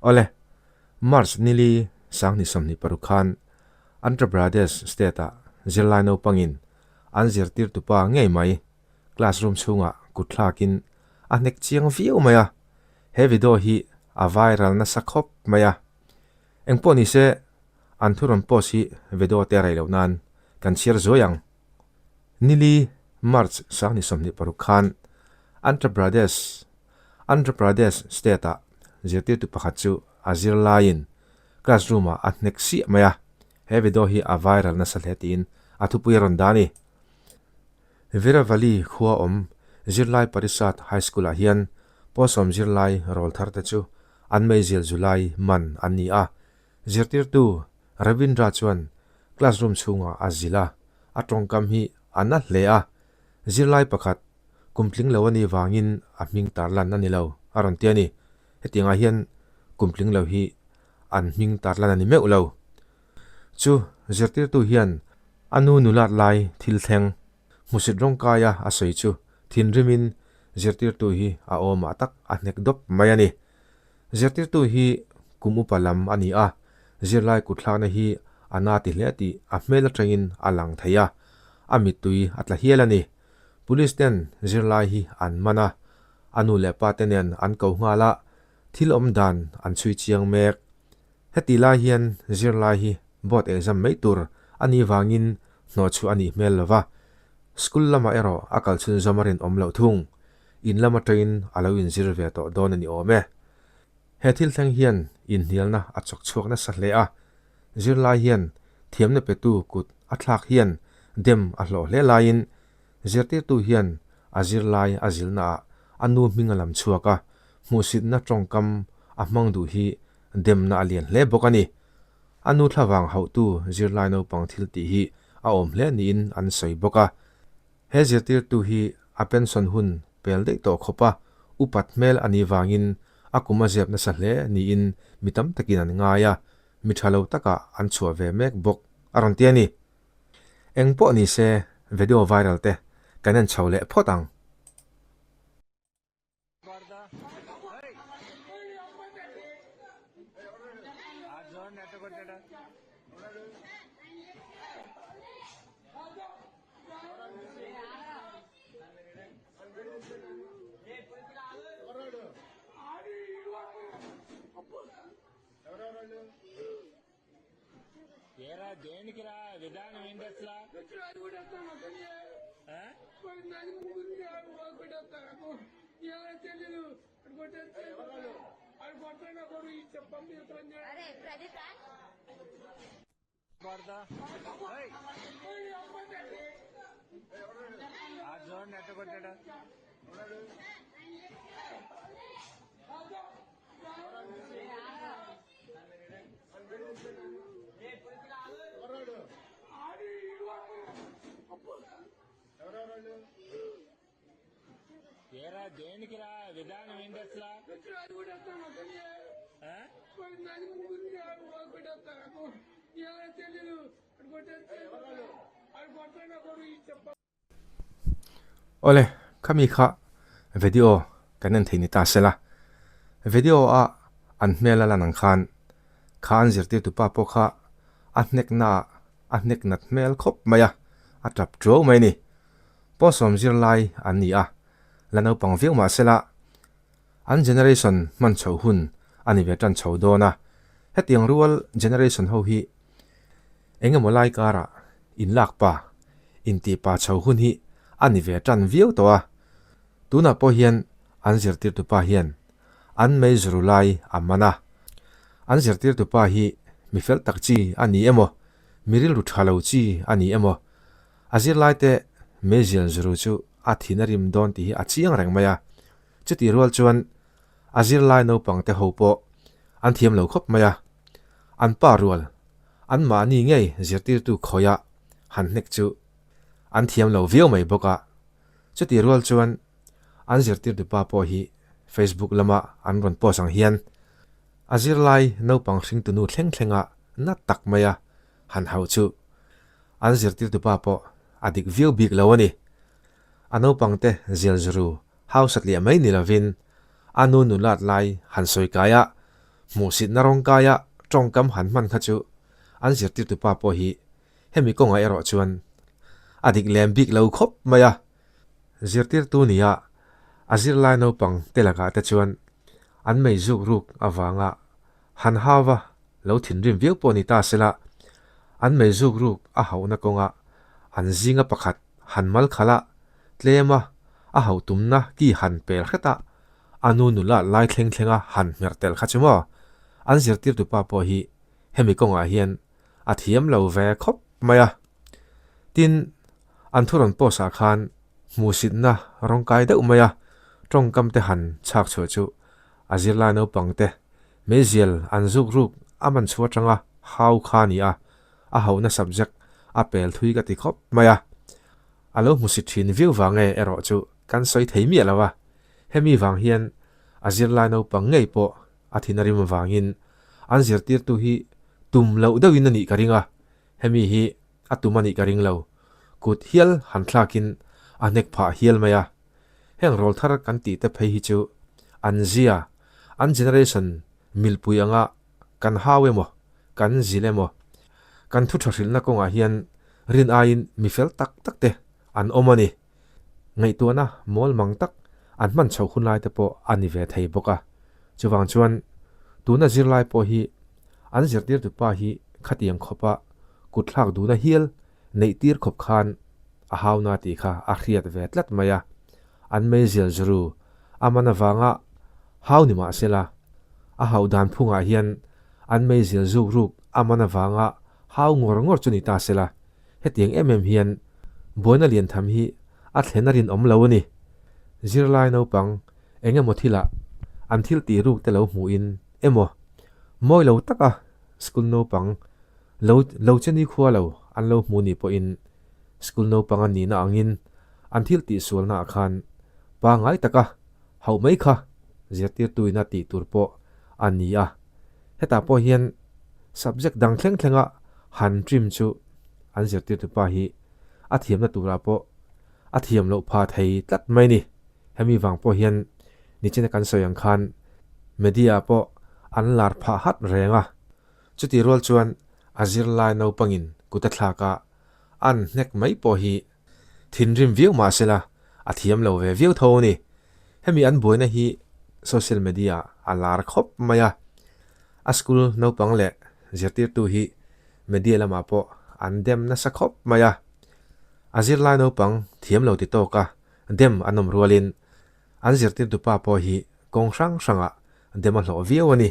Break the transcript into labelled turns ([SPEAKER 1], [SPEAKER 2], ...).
[SPEAKER 1] Awle, March nili 2026 khan Andhra Pradesh state-ah zirlai naupangin an zirtirtupa ngei mai classroom chhungah kut thlakin a hnek chiang viau mai a, he video hi a viral nasa khawp mai a. Engpawh nise an thu rawn post hi video te rei loh nan kan chhiar zuai ang. Nili March 2026 khan Andhra Pradesh Andhra Pradesh state-ah zirtirtu pakhat chu a zirlaiin classroom-ah a hnek siah mai a, he video hi a viral nasa hle tiin a thupui a rawn dah a ni. Veeravalli khua awm zirlai Parisad High School-ah hian pawlsawm zirlai rawl thar te chu an meizial July man an ni a. Zirtirtu Ravindra chuan classroom chhungah a zilh a, a tawngkam hi a na hle a. Zirlai pakhat kum tling lo a nih vangin a hming tarlan a ni lo, a rawn ti a ni. Hetiangah hian kum tling lo hi an hming tarlan a ni meuh lo. Chu zirtirtu hian a nu nulat lai thil thleng hmusit rawngkaia a sawi chu thinrimin zirtirtu hi a awmah tak a hnek dawp mai a ni. Zirtirtu hi kum upa lam a ni a, zirlai kutthlakna hi a na ti hle tih a hmel atangin a lang thei a, a mittui a tla hial a ni. Police ten zirlai hi an man a, a nu leh pa te nen an ko nghal a, thil awm dan an chhui chiang mek. Heti lai hian zirlai hi board exam mai tur a nih vangin hnawhchhuah a nih hmel lo va, school lamah erawh a kal chhunzawm a rinawm loh thung. In lam atangin a lo inzir ve tawh dawn a ni awm e. He thil thleng hian inhnialna a chawk chhuak nasa hle a, zirlai hian thiamna petu kut a thlak hian dem a hlawh hle laiin zirtirtu hian a zirlai a zilhnaah a nu hming a lam chhuak a, hmuhsitna tawngkam a hmang duh hi demna a lian hle bawk a ni. A nu thlavang hauhtu zirlai naupang thil tih hi a awm hle niin an sawi bawk a. He zirtirtu hi a pension hun pel daih tawh khawp a, upat hmel a nih vangin a kum a zep nasa hle niin mi tam takin an ngai a, mi tha lo takah an chhuah ve mek bawk a rawn ti a ni. Eng pawh ni se video viral te kan en chho leh phawt ang.
[SPEAKER 2] ఏరా దేనికిరా విధానం ఏంటి అసలు ఆ?
[SPEAKER 3] అరే ప్రదీప్
[SPEAKER 2] కొడతా ఏయ్! ఆ జోన్ ఎట్ట కొట్టాడు ఏరా దేనికిరా విధానం ఏంటి అసలు ఆ?
[SPEAKER 1] Awle, khami kha video kan en thei ni ta sela. Video a an hmel a lan ang khan kha an zirtirtu pa pawh kha a hnek na ah a hnek nat hmel khawp mai a, a tap tuau mai a ni. Pawsawm zirlai an ni a, la naupang viau mah sela an generation hman chhoh hun a ni ve tan chho dawn a, hetiang rual generation ho hi eng emaw lai karah inlak pa, intih pa chho hun hi a ni ve tan viau tawh a, tunah pawh hian an zirtirtu pa hian an mei zuru lai a man a, an zirtirtu pa hi mi fel tak chi a ni emaw, mi rilru tha lo chi a ni emaw, a zirlaite meizial zuru chu a thin a rim dawn tih hi a chiang reng mai a, chutih rual chuan a zirlai naupang te ho pawh an thiam lo khawp mai a, an pa rual an mahni ngei zirtirtu khawiah han hnek chu an thiam lo viau mai bawk a, chutih rual chuan an zirtirtu pa pawh hi Facebook lama an rawn post ang hian a zirlai naupang hringtunu thleng thlenga na tak maia han hauh chu an zirtirtu pa pawh a dik viau bik lo a ni. A naupangte zial zuru hausat liah mai ni lovin a nu nulat lai han sawi kai a, Hmuhsitna rawngkaia tawngkam han hman kha chu an zirtirtupa pawh hi hemi kawngah erawh chuan a dik lem bik lo khawp mai a. Zirtirtu nia a zirlai naupang te lakah te chuan an mei zuk ruk avanga han hauva lo thinrim viau pawh ni ta sela, an mei zuk ruk a hauhna kawnga an zinga pakhat han mal khalh a, tlema a hauh tumna ki han pel hret a, a nu nula lai thleng thlenga han hmer tel kha chu maw? An zirtirtupa pawh hi hemi kawngah hian a thiam lo ve khawp mai a. Tin, an thu rawn post ah khan hmuhsitna rawngkai deuh mai a, tawngkam te han chhak chhuah chu a zirlai naupang te meizial an zuk ruk a man chhuah atanga hau kha a ni a, a hauhna subject a pel thui ka ti khawp mai a. A lo hmusit thin viau vang nge erawh chu kan sawi thei miah lo a, hemi vang hian a zirlai naupang ngei pawh a thin a rim vangin an zirtirtu hi tum loh deuhin a nih ka ring a, hemi hi a tum a nih ka ring lo, kut hial han thlakin a hnek phah hial mai a. Heng rawl thar kan tih te phei hi chu an zia, an generation milpui anga kan hau emaw, kan zil emaw, kan thu tha hrilhna kawngah hian rin aiin mi fel tak tak te an awm a ni. Ngaihtuahna mawl mang tak an hman chhoh hun lai te pawh a ni ve thei bawk a. Chuvang chuan tuna zirlai pawh hi an zirtirtu pa hi khatiang khawpa kutthlak duhna hial neih tir khawp khan a hauna tih kha a hriat ve tlat mai a. An meizial zuru a man avanga hau ni mah sela, a hauh dan phungah hian an meizial zuk ruk a man avanga hau ngawr ngawr chu ni ta sela, hetiang em em hian buaina lian tham hi a thlen a rinawm lo a ni. Zirlai naupang eng emaw thilah an thil tih ruk te lo hmuhin emaw mawi lo taka school naupang lo lo che nikhua lo an lo hmu nih pawhin school naupang an nihna angin an thil tih sualnaah khan pangngai taka hauh mai kha zirtirtuina tih tur pawh a ni a. Hetah pawh hian subject dang thleng thlenga han trim chu an zirtirtu pa hi a thiamna turah pawh a thiam loh pha thei tlat mai ni. Hemi vang pawh hian nichina kan sawi ang khan media ah pawh an lar phah hat reng a. Chutih rual chuan a zirlai naupangin kut a thlak a, an hnek mai pawh hi Thinrim viau mah sela a thiam lo ve viau tho a ni. Hemi an buaina hi social media a lar khawp mai a, a school naupang leh zirtirtu hi media lamah pawh an dem nasa khawp mai a. A zirlai naupang thiam lo ti tawka dem an awm rualin an zirtirtu pa pawh hi kawng hrang hrangah dem a hlawh viau a ni.